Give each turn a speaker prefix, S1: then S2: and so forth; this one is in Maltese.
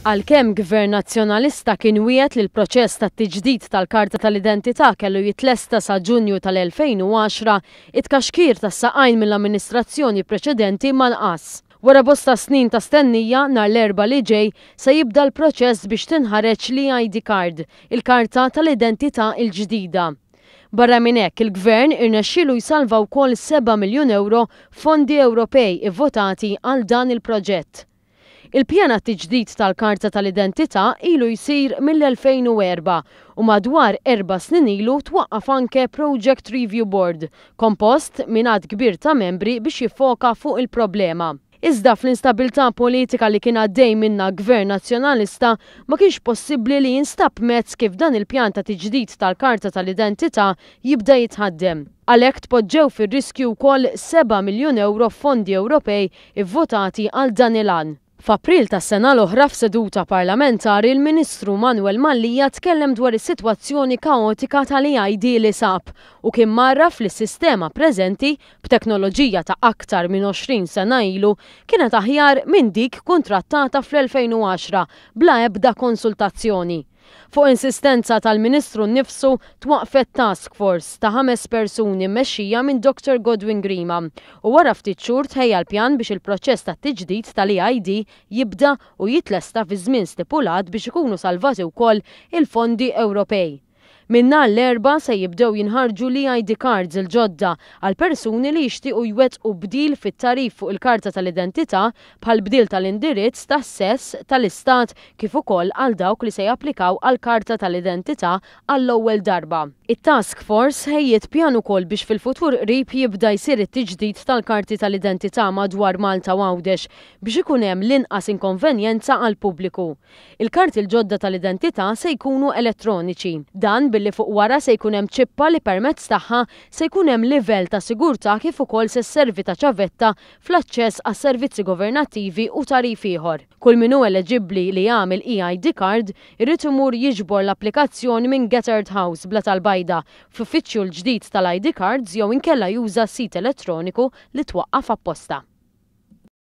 S1: Għalkemm Gvern Nazzjonalista kien wiegħed li l-proċess tat-tiġdid tal-karta tal-identità kellu jitlesta sa Ġunju tal-2010, it-tkaxkir tas-saqajn mill-amministrazzjoni preċedenti ma nqas. Wara bosta snin ta' stennija, nhar l-Erbgħa li ġej se jibda l-proċess biex tinħareġ l-e-ID card, il-karta tal-identità l-ġdida. Barra minn hekk, il-Gvern irnexxielu jsalva wkoll seba' miljun ewro f'fondi Ewropej ivvotati għal dan il-proġett. Il-pjan għat-tiġdid tal-karta tal-identità ilu jsir mill-2004 u madwar erba' snin ilu twaqqaf anke Project Review Board, kompost minn għadd kbir ta' membri biex jiffoka fuq il-problema. Iżda fl-instabilità politika li kien għaddej minnha Gvern Nazzjonalista ma kienx possibbli li jinstab mezz kif dan il-pjan ta' tiġdid tal-karta tal-identità jibda jitħaddem. Għalhekk tpoġġew fir-riskju wkoll seba' miljun ewro f'fondi Ewropej ivvotati għal dan il-għan. F'April tas-sena l-oħra f'seduta parlamentari l-Ministru Manuel Mallia tkellem dwar is-sitwazzjoni kaotika tal-EID li sab u kien mgħarraf li s-sistema preżenti, b'teknoloġija ta' aktar minn 20 sena ilu, kienet aħjar minn dik kuntrattata fl-2010 bla ebda konsultazzjoni. Fuq insistenza tal-Ministru nnifsu, twaqqfet task force ta' ħames persuni mmexxija minn Doctor Godwin Grima u wara ftit xhur tħejja l-pjan biex il-proċess tat-tiġdid tal-EID jibda u jitlesta fiż-żmien stipulat biex ikunu salvati wkoll il-fondi Ewropej. Minn nhar l-Erbgħa se jibdew jinħarġu l-e-ID cards il-ġodda għal persuni li jixtiequ jwettqu bdil fit-tagħrif fuq il-karta tal-identità bħal bdil tal-indirizz, tas-sess, tal-istat kif ukoll għal dawk li se japplikaw għall-karta tal-identità għall-ewwel darba. It-task force ħejjiet pjan ukoll biex fil-futur qrib jibda jsir it-tiġdid tal-karti tal-identità madwar Malta u Għawdex biex ikun hemm l-inqas inkonvenjenza għall-pubbliku. Il-karti l-ġodda tal-identità se jkunu elettroniċi. Dan billi fuq wara se jkun hemm ċippa li permezz tagħha se jkun hemm livell ta' sigurtà kif ukoll se sservi ta' ċavetta fl-aċċess għas-servizzi governattivi u tagħrif ieħor. Kull min hu eleġibbli li jagħmel e-ID card irid imur jiġbor l-applikazzjoni minn Gathered House, Blata l-Bajda, fl-uffiċċju l-ġdid tal-ID cards jew inkella juża s-sit elettroniku li twaqqaf apposta.